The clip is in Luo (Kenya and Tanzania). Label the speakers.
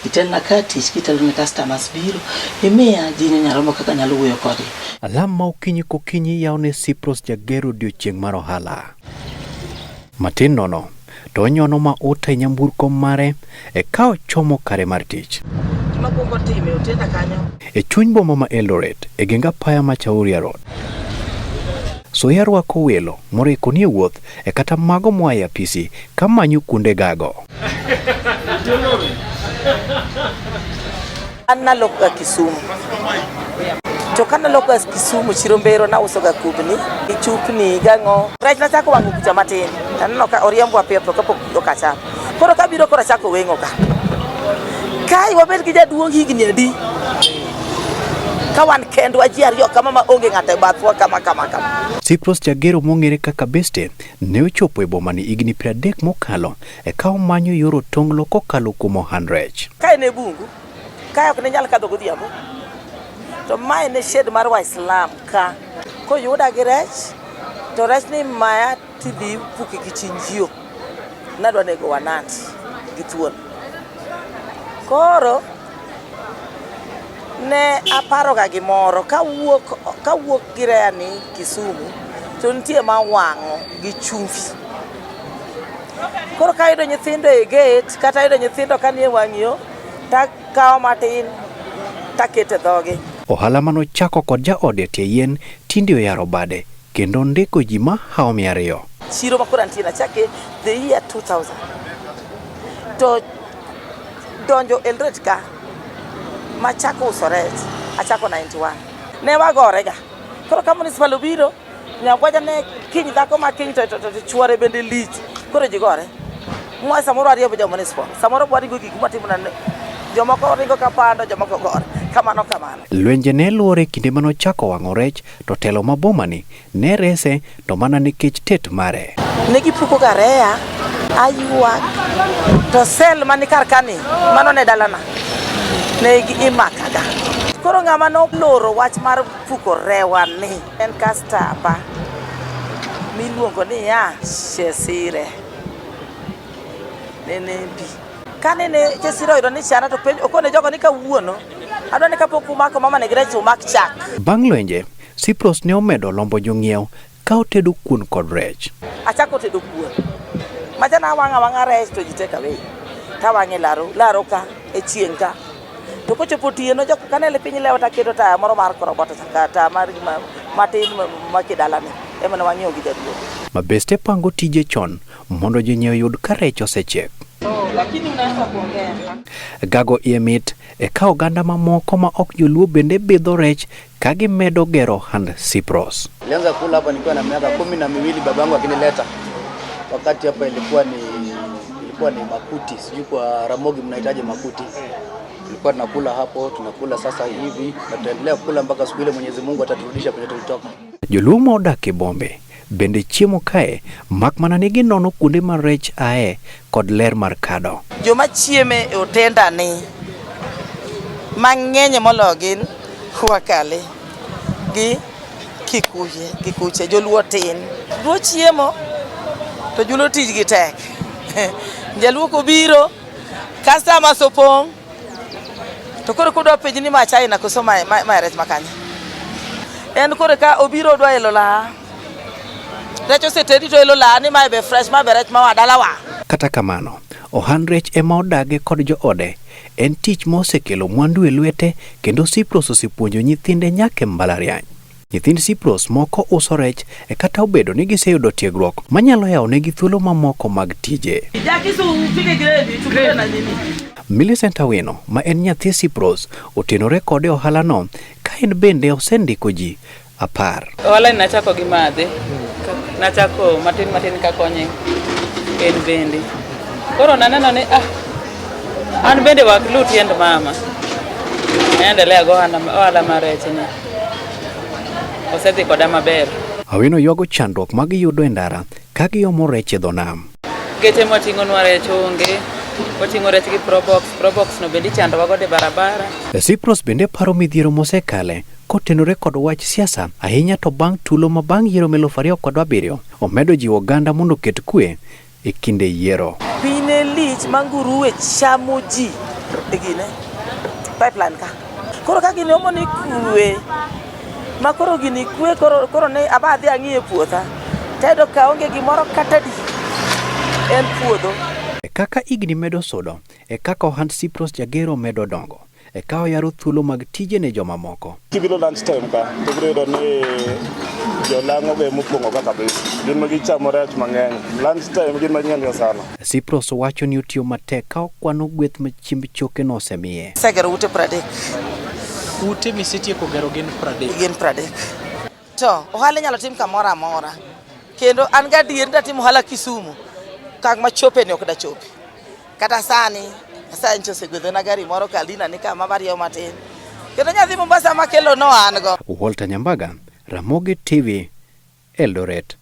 Speaker 1: Itelna ka tich kitelo ne customers biro, imiya ji nyarombo kaka anyalo wuoyo kodgi.
Speaker 2: Alam ma okinyi kokinyi yawo ne Cyprus Jagero odiochieng' mar ohala. Matin nono, to onyono mauta e nyamburko mare e ka ochomo kare mar tich.
Speaker 1: Gima kwongo time otenda kanyo.
Speaker 2: E chuny boma ma Eldoret, e geng apaya ma Chauria Road. Soya rwako welo moriko nie wuoth e kata mago moa e apisi ka manyo kuonde gago.
Speaker 1: An nalokoga Kisumu. To ka nalokoga Kisumu chiro Mbero nausoga kubni, gi chupni, gang'o. Rech nachako wang'o kucha matin. Taneno ka oriembwa piyo piyo kapok ok achamo. Koro kabiro koro achako weng'o ka. Kae wabed gi jaduong' higni adi? Ka wan kendwa ji ariyo kama ma onge ng'ato e bathwa kama kama kama.
Speaker 2: Cyprus Jagero mong'ere kaka Beste ne ochopo e bomani higni 30 mokalo e ka omanyo yor otonglo kokalo kuom ohand rech.
Speaker 1: Kae ne bungu, kae ok ne nyal kadho godhiambo. To mae ne shed mar Waislam ka. Koyuda gi rech, to rech ni maya tidhi puke kichinjio. Nadwa nego wanat gi thuol. Koro ne aparoga gimoro kawuok gi reya ni Kisumu to nitie ma wang'o gi chumvi. Koro kayudo nyithindo e gate kata ayudo nyithindo kanie wang' yo takawo matin taketo e dhogi.
Speaker 2: Ohala manochako kod jaode e tie yien tinde oyaro bade kendo ndiko ji mahawo 200.
Speaker 1: Chiro ma koro antie nachake the year 2000 to donjo Eldoret ka machako uso rech achako 91 ne wagorega. Koro ka municipal obiro nyagwaja ne kiny dhako ma kiny to chuore bende lich koro ji gore. Mwa samoro ariembo jo municipal samoro waringo gik mwatimo na jomoko ringo kapando jomoko gore kamano kamano.
Speaker 2: Lwenje ne luore kinde manochako wang'o rech to telo ma bomani ne rese to mana nikech tet mare.
Speaker 1: Ne gipuko ga reya, aywak to sel mani kar kani mano ne dalana ne imakaga. Koro ng'ama noloro wach mar puko rewa ni en kastamba miluongo ni ya Chesire ne en MP. Kane ne Chesire oyudo ni chana to penjo okone jogo ni kawuono adwa ni kapok umako mama ni gi rech umak chak.
Speaker 2: Bang' lwenje, Cyprus ne omedo lombo jong'iew ka otedo kuon kod rech.
Speaker 1: Achako tedo kuon. Macha na wang'a wang'a rech to ji take away. Tawang'e laro, laro ka e chieng' ka. To kochopo otieno jok kanele piny lewo taketo taya moro mar korobota ka taya mar matin ma kidalani ema ne wang'iewo gi jaduong'.
Speaker 2: Mabeste pango tije chon mondo jonyiewo yud ka rech osechiek.
Speaker 1: Lakini unaweza kuongea.
Speaker 2: Gago iye mit e ka oganda mamoko ma ok joluo bende bidho rech ka gimedo gero hand Cyprus.
Speaker 3: Nilianza kula hapa nikiwa na miaka 12, babangu akinileta. Wakati hapa ilikuwa ni makuti, sijui kwa Ramogi mnahitaji makuti. Tulikuwa tunakula hapo, tunakula sasa hivi na tutaendelea kula mpaka siku ile Mwenyezi Mungu ataturudisha kwenye tulitoka.
Speaker 2: Joluo ma odak e bombe bende chiemo kae mak mana ni ginono kuonde ma rech ae kod ler mar kado.
Speaker 1: Joma chieme e otenda ni mang'eny moloyo gin Wakale gi Kikuye, Kikuche, Joluo tin. Luo chiemo to Joluo tijgi tek. Jaluo kobiro, customers opong', to koro kodwa penji ni ma China koso ma rech makanye. En koro ka obiro odwa elo laa. Rech osetedi to elo laa ni mae be fresh, mae be rech ma dalawa.
Speaker 2: Kata kamano, ohand rech ema odage kod joode. En tich mosekelo mwandu e lwete kendo Cyprus osepuonjo nyithinde nyaka e mbalariany. Nyithind Cyprus moko uso rech e kata obedo ni giseyudo tiegruok manyalo yawonegi thuolo mamoko mag tije. Millicent Awino ma en nyathi Cyprus otenore kode ohalano ka en bende osendiko ji 10.
Speaker 4: Ohala ni nachako gi madhe. Nachako matin matin kakonye en bende. Koro naneno ni an bende wak lu tiend mama. Aendelea go ohala mar rech ni. Osedhi koda maber.
Speaker 2: Awino ywago chandruok ma giyudo e ndara ka giomo rech e dho nam.
Speaker 4: Geche mwating'onwa rech onge. Wating'o rech gi probox, probox no bende ichandowa godo e barabara.
Speaker 2: Cyprus bende paro midhiero mosekale kotenore kod wach siasa ahinya to bang' tulo ma bang' yiero 2007 omedo jiwo oganda mondo oket kwe e kinde yiero.
Speaker 1: Piny ne lich ma nguruwe chamo ji. e gine pipeline ka. Koro ka gini omo ni kwe ma koro gini kwe koro, koro ne aba adhi ang'i e puotha tayudo ka onge gimoro kata di en puodho.
Speaker 2: E kaka higni medo sudo, e kaka ohand Cyprus Jagero medo dongo, e ka oyaro thuolo mag tije ne jomamoko.
Speaker 5: Kibiro lunch time ka to ibiro yudo ni jolang'o go ema opong'o ka kabisa. Gin ma gichamo rech mang'eny. Lunch time gin mang'eny sana.
Speaker 2: Cyprus wacho ni otiyo matek ka okwano gweth ma chiemb choke nosemiye.
Speaker 1: Asegero ute 30.
Speaker 6: Ute misetieko gero gin 30.
Speaker 1: Gin 30. To ohala inyalo tim kamoro amora. Kendo an gadier ni datimo ohala Kisumu, kang' machope ni ok dachopi. Kata sani, Nyasaye nyicha osegwedhona gari moro Kalina ni kama mariewo matin. Kendo nyathi Mombasa makelo no an go.
Speaker 2: Walter Nyambaga, Ramogi TV, Eldoret.